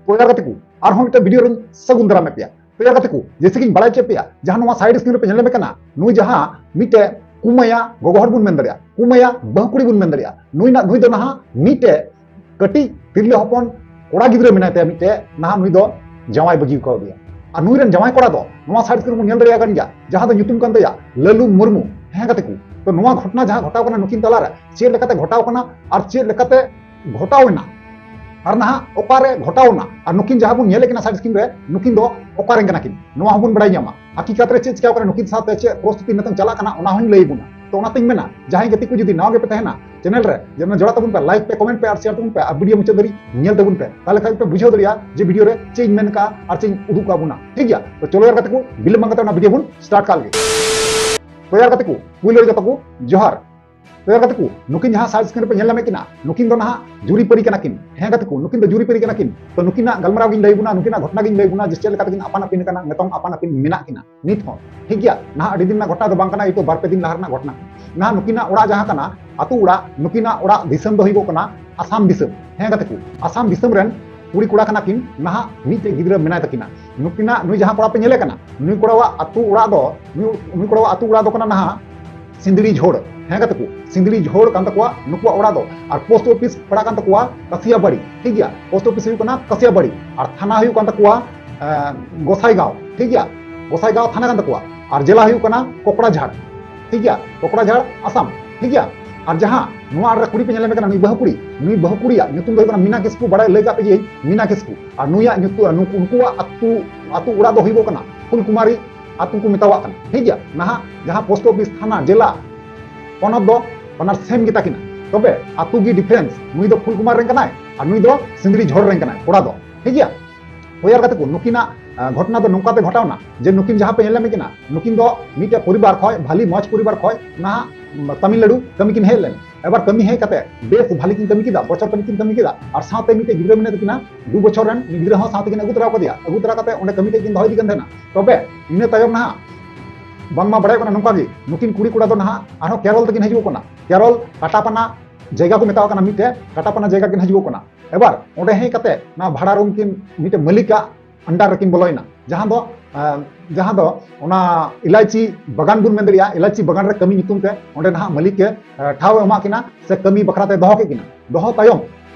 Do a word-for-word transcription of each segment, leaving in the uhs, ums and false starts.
ᱛᱚ ᱭᱟᱨ ᱜᱟᱛᱮ ᱠᱚ, ᱟᱨᱦᱚᱸ ᱢᱤᱫᱴᱮᱱ ᱵᱷᱤᱰᱤᱭᱳ ᱨᱤᱧ ᱥᱟᱹᱜᱩᱱ ᱫᱟᱨᱟᱢᱮᱫ ᱯᱮᱭᱟ᱾ ᱛᱚ ᱭᱟᱨ ᱜᱟᱛᱮ ᱠᱚ, ᱡᱮᱭᱥᱮ ᱠᱤᱧ ᱵᱟᱲᱟᱭ ᱦᱚᱪᱚᱭᱮᱫ ᱯᱮᱭᱟ, ᱡᱟᱦᱟᱸ ᱱᱚᱣᱟ ᱥᱟᱭᱤᱰ ᱥᱠᱨᱤᱱ ᱨᱮᱯᱮ ᱧᱮᱞ ᱧᱟᱢᱮ ᱠᱟᱱᱟ, ᱱᱩᱭ ᱡᱟᱦᱟᱸ ᱢᱤᱫᱴᱮᱡ ᱠᱩᱢᱟᱹᱭᱟ ᱜᱚᱜᱚ ᱦᱚᱲ ᱵᱚᱱ ᱢᱮᱱ ᱫᱟᱲᱮᱭᱟᱜᱼᱟ, ᱠᱩᱢᱟᱹᱭᱟ ᱵᱟᱹᱦᱩ ᱠᱩᱲᱤ ᱵᱚᱱ ᱢᱮᱱ ᱫᱟᱲᱮᱭᱟᱜᱼᱟ, ᱱᱩᱭ ᱱᱟᱜ, ᱱᱩᱭ ᱫᱚ ᱱᱟᱦᱟᱜ ᱢᱤᱫᱴᱮᱡ ᱠᱟᱹᱴᱤᱡ ᱛᱤᱨᱞᱟᱹ ᱦᱚᱯᱚᱱ ᱠᱚᱲᱟ ᱜᱤᱫᱽᱨᱟᱹ ᱢᱮᱱᱟᱭ ᱛᱟᱭᱟ ᱢᱤᱫᱴᱮᱡ, ᱱᱟᱦᱟᱜ ᱱᱩᱭ ᱫᱚ ᱡᱟᱶᱟᱭ ᱵᱟᱹᱜᱤ ᱠᱟᱣ ᱫᱮᱭᱟ᱾ ᱟᱨ ᱱᱩᱭ ᱨᱮᱱ ᱡᱟᱶᱟᱭ ᱠᱚᱲᱟ ᱫᱚ ᱱᱚᱣᱟ ᱥᱟᱭᱤᱰ ᱥᱠᱨᱤᱱ ᱨᱮᱵᱚᱱ ᱧᱮᱞ ᱫᱟᱲᱮᱭᱟᱜ ᱠᱟᱱ ᱜᱮᱭᱟ, ᱡᱟᱦᱟᱸ ᱫᱚ ᱧᱩᱛᱩᱢ ᱠᱟᱱ ᱛᱟᱭᱟ ᱞᱟᱞᱩ ᱢᱩᱨᱢᱩ᱾ ᱦᱮᱸ ᱜᱟᱛᱮ ᱠᱚ, ᱛᱚ ᱱᱚᱣᱟ ᱜᱷᱚᱴᱚᱱᱟ ᱡᱟᱦᱟᱸ ᱜᱷᱚᱴᱟᱣ ᱠᱟᱱᱟ ᱱᱩᱠᱤᱱ ᱛᱟᱞᱟᱨᱮ, ᱪᱮᱫ ᱞᱮᱠᱟᱛᱮ ᱜᱷᱚᱴᱟᱣ ᱠᱟᱱᱟ ᱟᱨ ᱪᱮᱫ ᱞᱮᱠᱟᱛᱮ ᱜᱷᱚᱴᱟᱣ ᱮᱱᱟ, ᱟᱨ ᱱᱟᱦᱟᱜ ᱚᱠᱟᱨᱮ ᱜᱷᱚᱴᱟᱣ ᱮᱱᱟ, ᱟᱨ ᱱᱩᱠᱤᱱ ᱡᱟᱦᱟᱸ ᱵᱚᱱ ᱧᱮᱞᱮ ᱠᱟᱱᱟ ᱥᱟᱭᱤᱰ ᱥᱠᱨᱤᱱ ᱨᱮ, ᱱᱩᱠᱤᱱ ᱫᱚ ᱚᱠᱟᱨᱮᱱ ᱠᱟᱱᱟ ᱠᱤᱱ, ᱱᱚᱣᱟ ᱦᱚᱸᱵᱚᱱ ᱵᱟᱲᱟᱭ ᱧᱟᱢᱟ᱾ ᱦᱟᱹᱠᱤᱠᱟᱛ ᱨᱮ ᱪᱮᱫ ᱪᱤᱠᱟᱹᱣ ᱠᱟᱱᱟ, ᱱᱩᱠᱤᱱ ᱥᱟᱶᱛᱮ ᱪᱮᱫ ᱯᱚᱨᱤᱥᱛᱷᱤᱛᱤ ᱱᱤᱛᱚᱝ ᱪᱟᱞᱟᱜ ᱠᱟᱱᱟ, ᱚᱱᱟ ᱦᱚᱸᱧ ᱞᱟᱹᱭ ᱟᱵᱚᱱᱟ᱾ ᱛᱚ ᱚᱱᱟᱛᱤᱧ ᱢᱮᱱᱟ, ᱡᱟᱦᱟᱸᱭ ᱜᱟᱛᱮ ᱠᱚ ᱡᱩᱫᱤ ᱱᱟᱣᱟ ᱜᱮᱯᱮ ᱛᱟᱦᱮᱱᱟ ᱪᱮᱱᱮᱞ ᱨᱮ, ᱡᱮᱱᱚ ᱡᱚᱲᱟᱣ ᱛᱟᱵᱚᱱ ᱯᱮ, ᱞᱟᱭᱤᱠ ᱯᱮ, ᱠᱚᱢᱮᱱᱴ ᱯᱮ ᱟᱨ ᱥᱮᱭᱟᱨ ᱛᱟᱵᱚᱱ ᱯᱮ, ᱟᱨ ᱵᱷᱤᱰᱤᱭᱳ ᱢᱩᱪᱟᱹᱫ ᱫᱷᱟᱹᱨᱤᱡ ᱧᱮᱞ ᱛᱟᱵᱚᱱ ᱯᱮ, ᱛᱟᱦᱞᱮ ᱠᱷᱟᱱ ᱯᱮ ᱵᱩᱡᱷᱟᱹᱣ ᱫᱟᱲᱮᱭᱟᱜᱼᱟ ᱡᱮ ᱵᱷᱤᱰᱤᱭᱳ ᱨᱮ ᱪᱮᱫ ᱤᱧ ᱢᱮᱱ ᱠᱟᱜᱼᱟ ᱟᱨ ᱪᱮᱫ ᱤᱧ ᱩᱫᱩᱜ ᱠᱟᱜ ᱵᱚᱱᱟ᱾ ᱴᱷᱤᱠ ᱜᱮᱭᱟ, ᱛᱚ ᱪᱚᱞᱚ ᱭᱟᱨ ᱜᱟᱛᱮ ᱠᱚ, ᱵᱤᱞᱚᱢ ᱵᱟᱝ ᱠᱟᱛᱮ ᱚᱱᱟ ᱵᱷᱤᱰᱤᱭᱳ ᱵᱚᱱ ᱥᱴᱟᱨᱴ ᱠᱟᱜ ᱞᱮᱜᱮ᱾ ᱛᱚ ᱭᱟᱨ ᱜᱟᱛᱮ ᱠᱚ, ᱯᱩᱭᱞᱩ ᱨᱮ ᱡᱚᱛᱚ ᱠᱚ ᱡᱚᱦᱟᱨ᱾ ᱛᱚ ᱭᱟᱨ ᱜᱟᱛᱮ ᱠᱚ, ᱱᱩᱠᱤᱱ ᱡᱟᱦᱟᱸ ᱥᱟᱭᱤᱰ ᱥᱠᱨᱤᱱ ᱨᱮᱯᱮ ᱧᱮᱞ ᱧᱟᱢᱮᱫ ᱠᱤᱱᱟ, ᱱᱩᱠᱤᱱ ᱫᱚ ᱱᱟᱦᱟᱜ ᱡᱩᱨᱤᱯᱟᱹᱨᱤ ᱠᱟᱱᱟ ᱠᱤᱱ᱾ ᱦᱮᱸ ᱜᱟᱛᱮ ᱠᱚ, ᱱᱩᱠᱤᱱ ᱫᱚ ᱡᱩᱨᱤᱯᱟᱹᱨᱤ ᱠᱟᱱᱟ ᱠᱤᱱ᱾ ᱛᱚ ᱱᱩᱠᱤᱱᱟᱜ ᱜᱟᱞᱢᱟᱨᱟᱣ ᱜᱤᱧ ᱞᱟᱹᱭ ᱵᱚᱱᱟ, ᱱᱩᱠᱤᱱᱟᱜ ᱜᱷᱚᱴᱚᱱᱟ ᱜᱤᱧ ᱞᱟᱹᱭ ᱵᱚᱱᱟ ᱡᱮ ᱪᱮᱫ ᱞᱮᱠᱟ ᱛᱮᱠᱤᱱ ᱟᱯᱟᱱ ᱟᱹᱯᱤᱱ ᱠᱟᱱᱟ, ᱱᱤᱛᱚᱝ ᱟᱯᱟᱱ ᱟᱹᱯᱤᱱ ᱢᱮᱱᱟᱜ ᱠᱤᱱᱟ ᱱᱤᱛ ᱦᱚᱸ᱾ ᱴᱷᱤᱠ ᱜᱮᱭᱟ, ᱱᱟᱦᱟᱜ ᱟᱹᱰᱤ ᱫᱤᱱ ᱨᱮᱱᱟᱜ ᱜᱷᱚᱴᱚᱱᱟ ᱫᱚ ᱵᱟᱝ ᱠᱟᱱᱟ, ᱮᱭ ᱛᱚ ᱵᱟᱨ ᱯᱮ ᱫᱤᱱ ᱞᱟᱦᱟ ᱨᱮᱱᱟᱜ ᱜᱷᱚᱴᱚᱱᱟ ᱠᱟᱱᱟ᱾ ᱱᱟᱦᱟᱜ ᱱᱩᱠᱤᱱᱟᱜ ᱚᱲᱟᱜ ᱡᱟᱦᱟᱸ ᱠᱟᱱᱟ, ᱟᱹᱛᱩ ᱚᱲᱟᱜ, ᱱᱩᱠᱤᱱᱟᱜ ᱚᱲᱟᱜ ᱫᱤᱥᱚᱢ ᱫᱚ ᱦᱩᱭᱩᱜᱚᱜ ᱠᱟᱱᱟ ᱟᱥᱟᱢ ᱫᱤᱥᱚᱢ᱾ ᱦᱮᱸ ᱜᱟᱛᱮ ᱠᱚ, ᱟᱥᱟᱢ ᱫᱤᱥᱚᱢ ᱨᱮᱱ ᱠᱩᱲᱤ ᱠᱚᱲᱟ ᱠᱟᱱᱟ ᱠᱤᱱ᱾ ᱱᱟᱦᱟᱜ ᱢᱤᱫᱴᱮᱡ ᱜᱤᱫᱽᱨᱟᱹ ᱢᱮᱱᱟᱭ ᱛᱟᱹᱠᱤᱱᱟ᱾ ᱱᱩᱠᱤᱱᱟᱜ, ᱱᱩᱭ ᱡᱟᱦᱟᱸ ᱠᱚᱲᱟ ᱯᱮ ᱧᱮᱞᱮ ᱠᱟᱱᱟ, ᱱᱩᱭ ᱠᱚᱲᱟᱣᱟᱜ ᱟᱹᱛᱩ ᱚᱲᱟᱜ ᱫᱚ, ᱱᱩᱭ, ᱱᱩᱭ ᱠᱚᱲᱟᱣᱟᱜ ᱟᱹᱛᱩ ᱚᱲᱟᱜ ᱫᱚ ᱠᱟᱱᱟ ᱱᱟᱦᱟᱜ ᱥᱤᱸᱫᱽᱲᱤ ᱡᱷᱳᱲ᱾ ᱦᱮᱸ ᱜᱟᱛᱮ ᱠᱚ, ᱥᱤᱸᱫᱽᱲᱤ ᱡᱷᱳᱲ ᱠᱟᱱ ᱛᱟᱠᱚᱣᱟ ᱱᱩᱠᱩᱣᱟᱜ ᱚᱲᱟᱜ ᱫᱚ᱾ ᱟᱨ ᱯᱳᱥᱴ ᱚᱯᱷᱤᱥ ᱯᱟᱲᱟᱜ ᱠᱟᱱ ᱛᱟᱠᱚᱣᱟ ᱠᱟᱥᱤᱭᱟᱵᱟᱲᱤ᱾ ᱴᱷᱤᱠ ᱜᱮᱭᱟ, ᱯᱳᱥᱴ ᱚᱯᱷᱤᱥ ᱦᱩᱭᱩᱜ ᱠᱟᱱᱟ ᱠᱟᱥᱤᱭᱟᱵᱟᱲᱤ, ᱟᱨ ᱛᱷᱟᱱᱟ ᱦᱩᱭᱩᱜ ᱠᱟᱱ ᱛᱟᱠᱚᱣᱟ, ᱮᱸ, ᱜᱚᱥᱟᱭᱜᱟᱸᱣ᱾ ᱴᱷᱤᱠ ᱜᱮᱭᱟ, ᱜᱚᱥᱟᱭᱜᱟᱸᱣ ᱛᱷᱟᱱᱟ ᱠᱟᱱ ᱛᱟᱠᱚᱣᱟ᱾ ᱟᱨ ᱡᱮᱞᱟ ᱦᱩᱭᱩᱜ ᱠᱟᱱᱟ ᱠᱚᱠᱲᱟᱡᱷᱟᱲ᱾ ᱴᱷᱤᱠ ᱜᱮᱭᱟ, ᱠᱚᱠᱲᱟᱡᱷᱟᱲ, ᱟᱥᱟᱢ᱾ ᱴᱷᱤᱠ ᱜᱮᱭᱟ, ᱟᱨ ᱡᱟᱦᱟᱸ ᱱᱚᱣᱟ ᱨᱮ ᱠᱩᱲᱤ ᱯᱮ ᱧᱮᱞᱮ ᱠᱟᱱᱟ, ᱱᱩᱭ ᱵᱟᱹᱦᱩ ᱠᱩᱲᱤ, ᱱᱩᱭ ᱵᱟᱹᱦᱩ ᱠᱩᱲᱤᱭᱟᱜ ᱧᱩᱛᱩᱢ ᱫᱚ ᱦᱩᱭᱩᱜ ᱠᱟᱱᱟ ᱢᱤᱱᱟ ᱠᱤᱥᱠᱩ, ᱵᱟᱲᱟᱭ ᱞᱟᱹᱭ ᱠᱟᱜ ᱯᱮ ᱡᱮ ᱢᱤᱱᱟ ᱠᱤᱥᱠᱩ᱾ ᱟᱨ ᱱᱩᱭᱟᱜ ᱧᱩᱛᱩᱢ, ᱱᱩᱠᱩ, ᱱᱩᱠᱩᱣᱟᱜ ᱟᱹᱛᱩ, ᱟᱹᱛᱩ ᱚᱲᱟᱜ ᱫᱚ ᱦᱩᱭᱩᱜᱚᱜ ᱠᱟᱱᱟ ᱯᱷᱩᱞᱠᱩᱢᱟᱨᱤ ᱟᱹᱛᱩ ᱠᱚ ᱢᱮᱛᱟᱣᱟᱜ ᱠᱟᱱᱟ᱾ ᱴᱷᱤᱠ ᱜᱮᱭᱟ, ᱱᱟᱦᱟᱜ ᱡᱟᱦᱟᱸ ᱯᱳᱥᱴ ᱚᱯᱷᱤᱥ, ᱛᱷᱟᱱᱟ, ᱡᱮᱞᱟ, ᱯᱚᱱᱚᱛ ᱫᱚ ᱵᱟᱱᱟᱨ ᱥᱮᱢ ᱜᱮᱛᱟ ᱠᱤᱱᱟ, ᱛᱚᱵᱮ ᱟᱹᱛᱩ ᱜᱮ ᱰᱤᱯᱷᱟᱨᱮᱱᱥ᱾ ᱱᱩᱭ ᱫᱚ ᱯᱷᱩᱞᱠᱩᱢᱟᱨ ᱨᱮᱱ ᱠᱟᱱᱟᱭ ᱟᱨ ᱱᱩᱭ ᱫᱚ ᱥᱤᱸᱫᱽᱲᱤ ᱡᱷᱳᱲ ᱨᱮᱱ ᱠᱟᱱᱟᱭ ᱠᱚᱲᱟ ᱫᱚ᱾ ᱴᱷᱤᱠ ᱜᱮᱭᱟ, ᱦᱳᱭ ᱭᱟᱨ ᱜᱟᱛᱮ ᱠᱚ, ᱱᱩᱠᱤᱱᱟᱜ, ᱟᱸ, ᱜᱷᱚᱴᱚᱱᱟ ᱫᱚ ᱱᱚᱝᱠᱟ ᱛᱮ ᱜᱷᱚᱴᱟᱣᱱᱟ ᱡᱮ ᱱᱩᱠᱤᱱ ᱡᱟᱦᱟᱸ ᱯᱮ ᱧᱮᱞ ᱧᱟᱢᱮ ᱠᱤᱱᱟ, ᱱᱩᱠᱤᱱ ᱫᱚ ᱢᱤᱫᱴᱮᱡ ᱯᱚᱨᱤᱵᱟᱨ ᱠᱷᱚᱡ, ᱵᱷᱟᱞᱤ ᱢᱚᱡᱽ ᱯᱚᱨᱤᱵᱟᱨ ᱠᱷᱚᱡ ᱱᱟᱦᱟᱜ ᱛᱟᱢᱤᱞᱱᱟᱲᱩ ᱠᱟᱹᱢᱤ ᱠᱤᱱ ᱦᱮᱡ ᱞᱮᱱ᱾ ᱮᱵᱟᱨ ᱠᱟᱹᱢᱤ ᱦᱮᱡ ᱠᱟᱛᱮ ᱵᱮᱥ ᱵᱷᱟᱞᱤ ᱠᱤᱱ ᱠᱟᱹᱢᱤ ᱠᱮᱫᱟ, ᱵᱚᱪᱷᱚᱨ ᱠᱟᱹᱢᱤ ᱠᱤᱱ ᱠᱟᱹᱢᱤ ᱠᱮᱫᱟ, ᱟᱨ ᱥᱟᱶᱛᱮ ᱢᱤᱫᱴᱮᱡ ᱜᱤᱫᱽᱨᱟᱹ ᱢᱮᱱᱟᱭ ᱛᱟᱹᱠᱤᱱᱟ ᱫᱩ ᱵᱚᱪᱷᱚᱨ ᱨᱮᱱ, ᱩᱱᱤ ᱜᱤᱫᱽᱨᱟᱹ ᱦᱚᱸ ᱥᱟᱶᱛᱮ ᱠᱤᱱ ᱟᱹᱜᱩ ᱛᱚᱨᱟ ᱠᱟᱫᱮᱭᱟ, ᱟᱹᱜᱩ ᱛᱚᱨᱟ ᱠᱟᱛᱮ ᱚᱸᱰᱮ ᱠᱟᱹᱢᱤ ᱴᱷᱮᱡ ᱠᱤᱱ ᱫᱚᱦᱚ ᱤᱫᱤ ᱠᱟᱱ ᱛᱟᱦᱮᱱᱟ᱾ ᱛᱚᱵᱮ ᱤᱱᱟᱹ ᱛᱟᱭᱚᱢ ᱱᱟᱦᱟᱜ ᱵᱟᱝᱢᱟ ᱵᱟᱲᱟᱭᱚᱜ ᱠᱟᱱᱟ ᱱᱚᱝᱠᱟ ᱜᱮ, ᱱᱩᱠᱤᱱ ᱠᱩᱲᱤ ᱠᱚᱲᱟ ᱫᱚ ᱱᱟᱦᱟᱜ ᱟᱨᱦᱚᱸ ᱠᱮᱨᱚᱞ ᱛᱮᱠᱤᱱ ᱦᱤᱡᱩᱜ ᱠᱟᱱᱟ᱾ ᱠᱮᱨᱚᱞ ᱠᱟᱴᱟᱯᱟᱱᱟ ᱡᱟᱭᱜᱟ ᱠᱚ ᱢᱮᱛᱟᱣᱟᱜ ᱠᱟᱱᱟ, ᱢᱤᱫᱴᱮᱡ ᱠᱟᱴᱟᱯᱟᱱᱟ ᱡᱟᱭᱜᱟ ᱠᱤᱱ ᱦᱤᱡᱩᱜ ᱠᱟᱱᱟ᱾ ᱮᱵᱟᱨ ᱚᱸᱰᱮ ᱦᱮᱡ ᱠᱟᱛᱮ ᱱᱚᱣᱟ ᱵᱷᱟᱲᱟ ᱨᱩᱢ ᱠᱤᱱ ᱢᱤᱫᱴᱮᱱ ᱢᱟᱹᱞᱤᱠᱟᱜ under ᱨᱮᱠᱤᱱ ᱵᱚᱞᱚᱭᱮᱱᱟ, ᱡᱟᱦᱟᱸ ᱫᱚ ᱡᱟᱦᱟᱸ ᱫᱚ ᱚᱱᱟ ᱤᱞᱟᱭᱪᱤ ᱵᱟᱜᱟᱱ ᱵᱚᱱ ᱢᱮᱱ ᱫᱟᱲᱮᱭᱟᱜᱼᱟ, ᱤᱞᱟᱭᱪᱤ ᱵᱟᱜᱟᱱ ᱨᱮ ᱠᱟᱹᱢᱤ ᱧᱩᱛᱩᱢ ᱛᱮ ᱚᱸᱰᱮ ᱱᱟᱦᱟᱜ ᱢᱟᱹᱞᱤᱠ ᱮ ᱴᱷᱟᱶ ᱮ ᱮᱢᱟᱜ ᱠᱤᱱᱟ ᱥᱮ ᱠᱟᱹᱢᱤ ᱵᱟᱠᱷᱨᱟ ᱛᱮ ᱫᱚᱦᱚ ᱠᱮᱫ ᱠᱤᱱᱟ᱾ ᱫᱚᱦᱚ ᱛᱟᱭᱚᱢ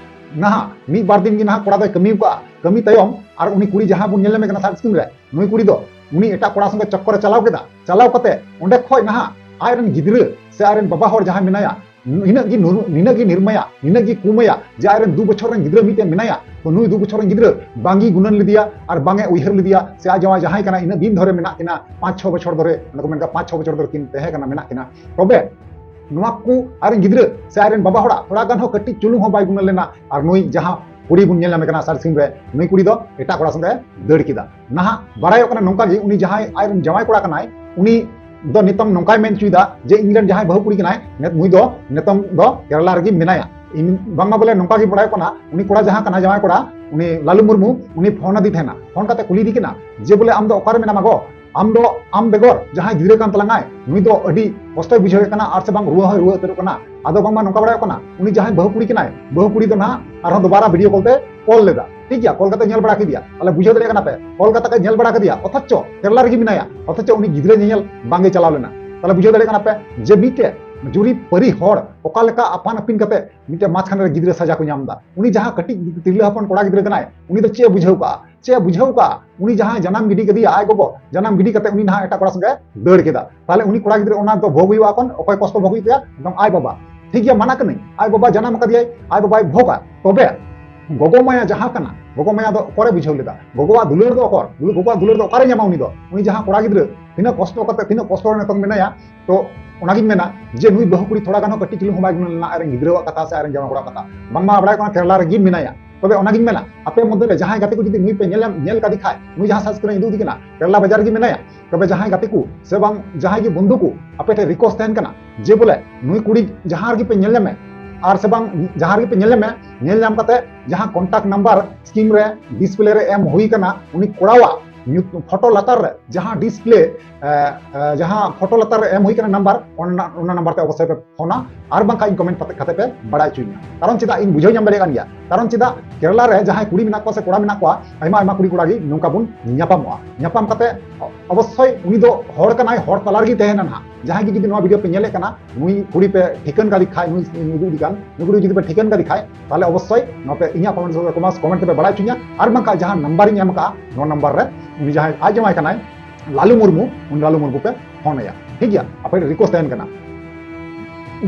ᱱᱟᱦᱟᱜ ᱢᱤᱫ ᱵᱟᱨ ᱫᱤᱱ ᱜᱮ ᱱᱟᱦᱟᱜ ᱠᱚᱲᱟ ᱫᱚᱭ ᱠᱟᱹᱢᱤ ᱟᱠᱟᱫᱼᱟ᱾ ᱠᱟᱹᱢᱤ ᱛᱟᱭᱚᱢ ᱟᱨ ᱩᱱᱤ ᱠᱩᱲᱤ ᱡᱟᱦᱟᱸ ᱵᱚᱱ ᱧᱮᱞ ᱧᱟᱢᱮ ᱠᱟᱱᱟ side screen ᱨᱮ, ᱱᱩᱭ ᱠᱩᱲᱤ ᱫᱚ ᱩᱱᱤ ᱮᱴᱟᱜ ᱠᱚᱲᱟ ᱥᱚᱸᱜᱮ ᱪᱚᱠᱠᱚᱨ ᱮ ᱪᱟᱞᱟᱣ ᱠᱮᱫᱟ᱾ ᱪᱟᱞᱟᱣ ᱠᱟᱛᱮ ᱚᱸᱰᱮ ᱠᱷᱚᱡ ᱱᱟᱦᱟᱜ ᱟᱡᱨᱮᱱ ᱜᱤᱫᱽᱨᱟᱹ ᱥᱮ ᱟᱡᱨᱮᱱ ᱵᱟᱵᱟ ᱦᱚᱲ ᱡᱟᱦᱟᱸᱭ ᱢᱮᱱᱟᱭᱟ, ᱱᱤᱱᱟᱹᱜ ᱜᱮ ᱱᱩᱨ-, ᱱᱤᱱᱟᱹᱜ ᱜᱮ ᱱᱤᱨᱢᱟᱭᱟ, ᱱᱤᱱᱟᱹᱜ ᱜᱮ ᱠᱩᱢᱟᱹᱭᱟ ᱡᱮ ᱟᱡᱨᱮᱱ ᱫᱩ ᱵᱚᱪᱷᱚᱨ ᱨᱮᱱ ᱜᱤᱫᱽᱨᱟᱹ ᱢᱤᱫᱴᱮᱱ ᱢᱮᱱᱟᱭᱟ᱾ ᱛᱚ ᱱᱩᱭ ᱫᱩ ᱵᱚᱪᱷᱚᱨ ᱨᱮᱱ ᱜᱤᱫᱽᱨᱟᱹ ᱵᱟᱝ ᱜᱮ ᱜᱩᱱᱟᱹᱱ ᱞᱮᱫᱮᱭᱟ ᱟᱨ ᱵᱟᱝ ᱮ ᱩᱭᱦᱟᱹᱨ ᱞᱮᱫᱮᱭᱟ ᱥᱮ ᱟᱡ ᱡᱟᱶᱟᱭ ᱡᱟᱦᱟᱸᱭ ᱠᱟᱱᱟ, ᱤᱱᱟᱹᱜ ᱫᱤᱱ ᱫᱷᱚᱨᱮ ᱢᱮᱱᱟᱜ ᱠᱤᱱᱟ, ᱯᱟᱸᱪ ᱪᱷᱚ ᱵᱚᱪᱷᱚᱨ ᱫᱷᱚᱨᱮ, ᱚᱱᱟ ᱠᱚ ᱢᱮᱱ ᱠᱟᱜ ᱯᱟᱸᱪ ᱪᱷᱚ ᱵᱚᱪᱷᱚᱨ ᱫᱷᱚᱨᱮ ᱠᱤᱱ ᱛᱟᱦᱮᱸ ᱠᱟᱱᱟ, ᱢᱮᱱᱟᱜ ᱠᱤᱱᱟ᱾ ᱛᱚᱵᱮ ᱱᱚᱣᱟ ᱠᱚ ᱟᱡᱨᱮᱱ ᱜᱤᱫᱽᱨᱟᱹ ᱥᱮ ᱟᱡᱨᱮᱱ ᱵᱟᱵᱟ ᱦᱚᱲᱟᱜ ᱛᱷᱚᱲᱟ ᱜᱟᱱ ᱦᱚᱸ ᱠᱟᱹᱴᱤᱡ ᱪᱩᱞᱩᱝ ᱦᱚᱸ ᱵᱟᱭ ᱜᱩᱱᱟᱹᱱ ᱞᱮᱱᱟ᱾ ᱟᱨ ᱱᱩᱭ ᱡᱟᱦᱟᱸ ᱠᱩᱲᱤ ᱵᱚᱱ ᱧᱮᱞ ᱧᱟᱢᱮ ᱠᱟᱱᱟ side screen ᱨᱮ, ᱱᱩᱭ ᱠᱩᱲᱤ ᱫᱚ ᱮᱴᱟᱜ ᱠᱚᱲᱟ ᱥᱚᱸᱜᱮ ᱫᱟᱹᱲ ᱠᱮᱫᱟ᱾ ᱱᱟᱦᱟᱜ ᱵᱟᱲᱟᱭᱚᱜ ᱠᱟᱱᱟ ᱱᱚᱝᱠᱟ ᱜᱮ, ᱩᱱᱤ ᱡᱟᱦᱟᱸᱭ ᱟᱡᱨᱮᱱ ᱡᱟᱶᱟᱭ ᱠᱚᱲᱟ ᱠᱟᱱᱟᱭ, ᱩᱱᱤ ᱫᱚ ᱱᱤᱛᱚᱝ ᱱᱚᱝᱠᱟᱭ ᱢᱮᱱ ᱦᱚᱪᱚᱭᱮᱫᱟ ᱡᱮ ᱤᱧ ᱨᱮᱱ ᱡᱟᱦᱟᱸᱭ ᱵᱟᱹᱦᱩ ᱠᱩᱲᱤ ᱠᱟᱱᱟᱭ, ᱱᱤᱛ-, ᱱᱩᱭ ᱫᱚ ᱱᱤᱛᱚᱝ ᱫᱚ ᱠᱮᱨᱟᱞᱟ ᱨᱮᱜᱮ ᱢᱮᱱᱟᱭᱟ᱾ ᱤᱧ ᱵᱟᱝᱢᱟ ᱵᱚᱞᱮ ᱱᱚᱝᱠᱟ ᱜᱮ ᱵᱟᱲᱟᱭᱚᱜ ᱠᱟᱱᱟ, ᱩᱱᱤ ᱠᱚᱲᱟ ᱡᱟᱦᱟᱸ ᱠᱟᱱᱟ, ᱡᱟᱶᱟᱭ ᱠᱚᱲᱟ, ᱩᱱᱤ ᱞᱟᱞᱩ ᱢᱩᱨᱢᱩ, ᱩᱱᱤ ᱯᱷᱳᱱ ᱟᱫᱮ ᱛᱟᱦᱮᱱᱟ᱾ ᱯᱷᱳᱱ ᱠᱟᱛᱮ ᱠᱩᱞᱤ ᱫᱮ ᱠᱟᱱᱟ ᱡᱮ ᱵᱚᱞᱮ ᱟᱢ ᱫᱚ ᱚᱠᱟᱨᱮ ᱢᱮᱱᱟᱢᱟ ᱜᱚ? ᱟᱢ ᱫᱚ, ᱟᱢ ᱵᱮᱜᱚᱨ ᱡᱟᱦᱟᱸᱭ ᱜᱤᱫᱽᱨᱟᱹ ᱠᱟᱱ ᱛᱟᱞᱟᱝᱟᱭ, ᱱᱩᱭ ᱫᱚ ᱟᱹᱰᱤ ᱠᱚᱥᱴᱚᱭ ᱵᱩᱡᱷᱟᱹᱣᱮᱫ ᱠᱟᱱᱟ ᱟᱨ ᱥᱮ ᱵᱟᱝ ᱨᱩᱣᱟᱹ ᱦᱚᱸᱭ ᱨᱩᱣᱟᱹ ᱩᱛᱟᱹᱨᱚᱜ ᱠᱟᱱᱟ᱾ ᱟᱫᱚ ᱵᱟᱝᱢᱟ ᱱᱚᱝᱠᱟ ᱵᱟᱲᱟᱭᱚᱜ ᱠᱟᱱᱟ, ᱩᱱᱤ ᱡᱟᱦᱟᱸᱭ ᱵᱟᱹᱦᱩ ᱠᱩᱲᱤ ᱠᱟᱱᱟᱭ, ᱵᱟᱹᱦᱩ ᱠᱩᱲᱤ ᱫᱚ ᱱᱟᱦᱟᱜ ᱟᱨᱦᱚᱸ ᱫᱚᱵᱟᱨᱟ video call ᱛᱮ ᱠᱚᱞ ᱞᱮᱫᱟ᱾ ᱴᱷᱤᱠ ᱜᱮᱭᱟ, ᱠᱚᱞ ᱠᱟᱛᱮ ᱧᱮᱞ ᱵᱟᱲᱟ ᱠᱮᱫᱮᱭᱟ᱾ ᱛᱟᱦᱞᱮ ᱵᱩᱡᱷᱟᱹᱣ ᱫᱟᱲᱮᱭᱟᱜ ᱠᱟᱱᱟ ᱯᱮ, ᱠᱚᱞ ᱠᱟᱛᱮ ᱠᱚ ᱧᱮᱞ ᱵᱟᱲᱟ ᱠᱮᱫᱮᱭᱟ, ᱚᱛᱷᱚᱪᱚ ᱠᱮᱨᱟᱞᱟ ᱨᱮᱜᱮ ᱢᱮᱱᱟᱭᱟ, ᱚᱛᱷᱚᱪᱚ ᱩᱱᱤ ᱜᱤᱫᱽᱨᱟᱹ ᱧᱮᱧᱮᱞ ᱵᱟᱝᱜᱮ ᱪᱟᱞᱟᱣ ᱞᱮᱱᱟ᱾ ᱛᱟᱦᱞᱮ ᱵᱩᱡᱷᱟᱹᱣ ᱫᱟᱲᱮᱭᱟᱜ ᱠᱟᱱᱟ ᱯᱮ ᱡᱮ ᱢᱤᱫᱴᱮᱡ ᱡᱩᱨᱤ ᱯᱟᱹᱨᱤ ᱦᱚᱲ ᱚᱠᱟ ᱞᱮᱠᱟ ᱟᱯᱟᱱ ᱟᱹᱯᱤᱱ ᱠᱟᱛᱮ ᱢᱤᱫᱴᱮᱡ ᱢᱟᱡᱷᱠᱷᱟᱱᱮ ᱨᱮ ᱜᱤᱫᱽᱨᱟᱹ ᱥᱟᱡᱟ ᱠᱚ ᱧᱟᱢ ᱮᱫᱟ᱾ ᱩᱱᱤ ᱡᱟᱦᱟᱸ ᱠᱟᱹᱴᱤᱡ ᱛᱤᱨᱞᱟᱹ ᱦᱚᱯᱚᱱ ᱠᱚᱲᱟ ᱜᱤᱫᱽᱨᱟᱹ ᱠᱟᱱᱟᱭ, ᱩᱱᱤ ᱫᱚ ᱪᱮᱫ ᱮ ᱵᱩᱡᱷᱟᱹᱣ ᱠᱟᱜᱼᱟ? ᱪᱮᱫ ᱮ ᱵᱩᱡᱷᱟᱹᱣ ᱠᱟᱜᱼᱟ? ᱩᱱᱤ ᱡᱟᱦᱟᱸᱭ ᱡᱟᱱᱟᱢ ᱜᱤᱰᱤ ᱠᱟᱫᱮᱭᱟ ᱟᱡ ᱜᱚᱜᱚ, ᱡᱟᱱᱟᱢ ᱜᱤᱰᱤ ᱠᱟᱛᱮ ᱩᱱᱤ ᱱᱟᱦᱟᱜ ᱮᱴᱟᱜ ᱠᱚᱲᱟ ᱥᱚᱸᱜᱮ ᱫᱟᱹᱲ ᱠᱮᱫᱟ᱾ ᱛᱟᱦᱞᱮ ᱩᱱᱤ ᱠᱚᱲᱟ ᱜᱤᱫᱽᱨᱟᱹ ᱚᱱᱟ ᱫᱚ ᱵᱷᱳᱜᱽ ᱦᱩᱭᱩᱜᱼᱟ, ᱚᱠᱚᱭ, ᱚᱠᱚᱭ ᱠᱚᱥᱴᱚ ᱵᱷᱳᱜᱽ ᱦᱩᱭᱩᱜ ᱛᱟᱭᱟ? ᱮᱠᱫᱚᱢ ᱟᱡ ᱵᱟᱵᱟ᱾ ᱴᱷᱤᱠ ᱜᱮᱭᱟ, ᱢᱟᱱᱟ ᱠᱟᱹᱱᱟᱹᱧ, ᱟᱡ ᱵᱟᱵᱟᱭ ᱡᱟᱱᱟᱢ ᱟᱠᱟᱫᱮᱭᱟᱭ, ᱟᱡ ᱵᱟᱵᱟᱭ ᱵᱷᱳᱜᱟ᱾ ᱛᱚᱵᱮ ᱜᱚᱜᱚ ᱢᱟᱭᱟ ᱡᱟᱦᱟᱸ ᱠᱟᱱᱟ, ᱜᱚᱜᱚ ᱢᱟᱭᱟ ᱫᱚ ᱚᱠᱚᱭᱮ ᱵᱩᱡᱷᱟᱹᱣ ᱞᱮᱫᱟ? ᱜᱚᱜᱚᱣᱟᱜ ᱫᱩᱞᱟᱹᱲ ᱫᱚ ᱚᱠᱚᱨ? ᱜᱚᱜᱚᱣᱟᱜ ᱫᱩᱞᱟᱹᱲ ᱫᱚ ᱚᱠᱟᱨᱮ ᱧᱟᱢᱟ ᱩᱱᱤ ᱫᱚ? ᱩᱱᱤ ᱡᱟᱦᱟᱸ ᱠᱚᱲᱟ ᱜᱤᱫᱽᱨᱟᱹ ᱛᱤᱱᱟᱹᱜ ᱠᱚᱥᱴᱚ ᱠᱟᱛᱮ, ᱛᱤᱱᱟᱹᱜ ᱠᱚᱥᱴᱚ ᱨᱮ ᱱᱤᱛᱚᱝ ᱢᱮᱱᱟᱭᱟ, ᱛᱚ ᱚᱱᱟᱜᱤᱧ ᱢᱮᱱᱟ ᱡᱮ ᱱᱩᱭ ᱵᱟᱹᱦᱩ ᱠᱩᱲᱤ ᱛᱷᱚᱲᱟ ᱜᱟᱱ ᱦᱚᱸ ᱠᱟᱹᱴᱤᱡ ᱪᱩᱞᱩᱝ ᱦᱚᱸ ᱵᱟᱭ ᱜᱩᱱᱟᱹᱱ ᱞᱮᱱᱟ ᱟᱡᱨᱮᱱ ᱜᱤᱫᱽᱨᱟᱹᱣᱟᱜ ᱠᱟᱛᱷᱟ ᱥᱮ ᱟᱡᱨᱮᱱ ᱡᱟᱶᱟᱭ ᱠᱚᱲᱟ ᱠᱟᱛᱷᱟ᱾ ᱵᱟᱝᱢᱟ ᱵᱟᱲᱟᱭ ᱠᱟᱱᱟ ᱠᱮᱨᱟᱞᱟ ᱨᱮᱜᱮ ᱢᱮᱱᱟᱭᱟ᱾ ᱛᱚᱵᱮ ᱚᱱᱟᱜᱤᱧ ᱢᱮᱱᱟ, ᱟᱯᱮ ᱢᱚᱫᱽᱫᱷᱮ ᱨᱮ ᱡᱟᱦᱟᱸᱭ ᱜᱟᱛᱮ ᱠᱚ ᱡᱩᱫᱤ ᱱᱩᱭ ᱯᱮ ᱧᱮᱞ, ᱧᱮᱞ ᱠᱟᱫᱮ ᱠᱷᱟᱡ, ᱱᱩᱭ ᱡᱟᱦᱟᱸ side screen ᱤᱧ ᱩᱫᱩᱜ ᱟᱫᱮ ᱠᱟᱱᱟ, ᱠᱮᱨᱟᱞᱟ ᱵᱟᱡᱟᱨ ᱨᱮᱜᱮ ᱢᱮᱱᱟᱭᱟ, ᱛᱚᱵᱮ ᱡᱟᱦᱟᱸᱭ ᱜᱟᱛᱮ ᱠᱚ ᱥᱮ ᱵᱟᱝ ᱡᱟᱦᱟᱸᱭ ᱜᱮ ᱵᱚᱱᱫᱷᱩ ᱠᱚ, ᱟᱯᱮ ᱴᱷᱮᱱ request ᱛᱟᱦᱮᱱ ᱠᱟᱱᱟ ᱡᱮ ᱵᱚᱞᱮ ᱱᱩᱭ ᱠᱩᱲᱤ ᱡᱟᱦᱟᱸ ᱨᱮᱜᱮ ᱯᱮ ᱧᱮᱞ ᱧᱟᱢᱮ, ᱟᱨ ᱥᱮ ᱵᱟᱝ ᱡᱟᱦᱟᱸ ᱨᱮᱜᱮ ᱯᱮ ᱧᱮᱞ ᱧᱟᱢᱮ, ᱧᱮᱞ ᱧᱟᱢ ᱠᱟᱛᱮ ᱡᱟᱦᱟᱸ contact number screen ᱨᱮ display ᱨᱮ ᱮᱢ ᱦᱩᱭ ᱠᱟᱱᱟ, ᱩᱱᱤ ᱠᱚᱲᱟᱣᱟᱜ ᱧᱩᱛ-, ᱯᱷᱳᱴᱳ ᱞᱟᱛᱟᱨ ᱨᱮ ᱡᱟᱦᱟᱸ ᱰᱤᱥᱯᱞᱮ, ᱮ, ᱮ, ᱡᱟᱦᱟᱸ ᱯᱷᱳᱴᱳ ᱞᱟᱛᱟᱨ ᱨᱮ ᱮᱢ ᱦᱩᱭ ᱠᱟᱱᱟ ᱱᱟᱢᱵᱟᱨ, ᱚᱱᱟ, ᱚᱱᱟ ᱱᱟᱢᱵᱟᱨ ᱛᱮ ᱚᱵᱚᱥᱥᱳᱭ ᱯᱮ ᱯᱷᱳᱱᱟ, ᱟᱨ ᱵᱟᱝᱠᱷᱟᱱ ᱤᱧ ᱠᱚᱢᱮᱱᱴ ᱠᱟᱛᱮ, ᱠᱟᱛᱮ ᱯᱮ ᱵᱟᱲᱟᱭ ᱦᱚᱪᱚᱧᱟ᱾ ᱠᱟᱨᱚᱱ ᱪᱮᱫᱟᱜ, ᱤᱧ ᱵᱩᱡᱷᱟᱹᱣ ᱧᱟᱢ ᱫᱟᱲᱮᱭᱟᱜ ᱠᱟᱱ ᱜᱮᱭᱟ᱾ ᱠᱟᱨᱚᱱ ᱪᱮᱫᱟᱜ, ᱠᱮᱨᱟᱞᱟ ᱨᱮ ᱡᱟᱦᱟᱸᱭ ᱠᱩᱲᱤ ᱢᱮᱱᱟᱜ ᱠᱚᱣᱟ ᱥᱮ ᱠᱚᱲᱟ ᱢᱮᱱᱟᱜ ᱠᱚᱣᱟ, ᱟᱭᱢᱟ ᱟᱭᱢᱟ ᱠᱩᱲᱤ ᱠᱚᱲᱟ ᱜᱮ ᱱᱚᱝᱠᱟ ᱵᱚᱱ ᱧᱟᱯᱟᱢᱚᱜᱼᱟ᱾ ᱧᱟᱯᱟᱢ ᱠᱟᱛᱮ ᱚᱵᱚᱥᱥᱳᱭ ᱩᱱᱤ ᱫᱚ ᱦᱚᱲ ᱠᱟᱱᱟᱭ, ᱦᱚᱲ ᱛᱟᱞᱟ ᱨᱮᱜᱮ ᱛᱟᱦᱮᱱᱟ ᱱᱟᱦᱟᱜ᱾ ᱡᱟᱦᱟᱸᱭ ᱜᱮ ᱡᱩᱫᱤ ᱱᱚᱣᱟ ᱵᱷᱤᱰᱤᱭᱳ ᱯᱮ ᱧᱮᱞᱮᱫ ᱠᱟᱱᱟ, ᱱᱩᱭ ᱠᱩᱲᱤ ᱯᱮ ᱴᱷᱤᱠᱟᱹᱱ ᱠᱟᱫᱮ ᱠᱷᱟᱡ, ᱱᱩᱭ, ᱱᱩᱭ ᱩᱫᱩᱜ ᱤᱫᱤ ᱠᱟᱱ, ᱱᱩᱭ ᱠᱩᱲᱤ ᱡᱩᱫᱤ ᱯᱮ ᱴᱷᱤᱠᱟᱹᱱ ᱠᱟᱫᱮ ᱠᱷᱟᱡ, ᱛᱟᱦᱞᱮ ᱚᱵᱚᱥᱥᱳᱭ ᱱᱚᱣᱟ ᱯᱮ ᱤᱧᱟᱹᱜ ᱠᱚᱢᱮᱱᱴ ᱥᱮᱠᱥᱚᱱ ᱨᱮ ᱠᱚᱢᱮᱱᱴ ᱯᱮ ᱵᱟᱲᱟᱭ ᱦᱚᱪᱚᱧᱟ᱾ ᱟᱨ ᱵᱟᱝᱠᱷᱟᱱ ᱡᱟᱦᱟᱸ ᱱᱟᱢᱵᱟᱨᱤᱧ ᱮᱢ ᱠᱟᱜᱼᱟ, ᱱᱚᱣᱟ ᱱᱟᱢᱵᱟᱨ ᱨᱮ ᱩᱱᱤ ᱡᱟᱦᱟᱸᱭ ᱟᱡ ᱡᱟᱶᱟᱭ ᱠᱟᱱᱟᱭ, ᱞᱟᱞᱩ ᱢᱩᱨᱢᱩ, ᱩᱱᱤ ᱞᱟᱞᱩ ᱢᱩᱨᱢᱩ ᱯᱮ ᱯᱷᱳᱱ ᱟᱭᱟ, ᱴᱷᱤᱠ ᱜᱮᱭᱟ? ᱟᱯᱮ ᱨᱤᱠᱣᱮᱥᱴ ᱛᱟᱦᱮᱱ ᱠᱟᱱᱟ᱾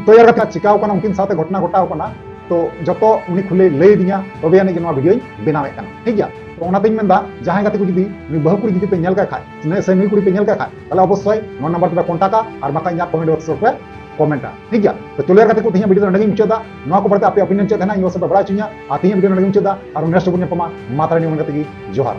ᱛᱚ ᱭᱟᱨ ᱠᱟᱛᱷᱟ ᱪᱤᱠᱟᱣ ᱠᱟᱱᱟ, ᱩᱱᱠᱤᱱ ᱥᱟᱶᱛᱮ ᱜᱷᱚᱴᱚᱱᱟ ᱜᱷᱚᱴᱟᱣ ᱠᱟᱱᱟ, ᱛᱚ ᱡᱚᱛᱚ ᱩᱱᱤ ᱠᱷᱩᱞᱟᱹᱭ ᱞᱟᱹᱭ ᱟᱹᱫᱤᱧᱟ, ᱛᱚᱵᱮ ᱟᱹᱱᱤᱡ ᱜᱮ ᱱᱚᱣᱟ ᱵᱷᱤᱰᱤᱭᱳᱧ ᱵᱮᱱᱟᱣᱮᱫ ᱠᱟᱱᱟ, ᱴᱷᱤᱠ ᱜᱮᱭᱟ? ᱛᱚ ᱚᱱᱟᱛᱤᱧ ᱢᱮᱱᱫᱟ, ᱡᱟᱦᱟᱸᱭ ᱜᱟᱛᱮ ᱠᱚ ᱡᱩᱫᱤ ᱱᱩᱭ ᱵᱟᱹᱦᱩ ᱠᱩᱲᱤ ᱡᱩᱫᱤ ᱯᱮ ᱧᱮᱞ ᱠᱟᱭ ᱠᱷᱟᱡ, ᱥᱮ ᱱᱩᱭ ᱠᱩᱲᱤ ᱯᱮ ᱧᱮᱞ ᱠᱟᱭ ᱠᱷᱟᱡ, ᱛᱟᱦᱞᱮ ᱚᱵᱚᱥᱥᱳᱭ ᱱᱚᱣᱟ ᱱᱟᱢᱵᱟᱨ ᱛᱮᱯᱮ ᱠᱚᱱᱴᱟᱠᱟ, ᱟᱨ ᱵᱟᱠᱷᱟᱡ ᱤᱧᱟᱹᱜ ᱠᱚᱢᱮᱱᱴ ᱵᱚᱠᱥ ᱨᱮᱯᱮ ᱠᱚᱢᱮᱱᱴᱟ, ᱴᱷᱤᱠ ᱜᱮᱭᱟ? ᱛᱚ ᱪᱚᱞᱚ ᱭᱟᱨ ᱜᱟᱛᱮ ᱠᱚ, ᱛᱮᱦᱮᱧᱟᱜ ᱵᱷᱤᱰᱤᱭᱳ ᱫᱚ ᱱᱚᱸᱰᱮ ᱜᱤᱧ ᱢᱩᱪᱟᱹᱫᱟ᱾ ᱱᱚᱣᱟ ᱠᱚ ᱵᱟᱨᱮᱛᱮ ᱟᱯᱮ ᱚᱯᱤᱱᱤᱭᱚᱱ ᱪᱮᱫ ᱛᱟᱦᱮᱱᱟ, ᱤᱧ ᱚᱵᱚᱥᱥᱳᱭ ᱯᱮ ᱵᱟᱲᱟᱭ ᱦᱚᱪᱚᱧᱟ᱾ ᱟᱨ ᱛᱮᱦᱮᱧᱟᱜ ᱵᱷᱤᱰᱤᱭᱳ ᱫᱚ ᱱᱚᱸᱰᱮ ᱜᱤᱧ ᱢᱩᱪᱟᱹᱫᱟ, ᱟᱨ ᱱᱮᱠᱥᱴ ᱵᱚᱱ ᱧᱟᱯᱟᱢᱟ᱾ ᱢᱟ ᱛᱟᱦᱞᱮ ᱱᱤᱭᱟᱹ ᱢᱮᱱ ᱠᱟᱛᱮ ᱜᱮ ᱡᱚᱦᱟᱨ᱾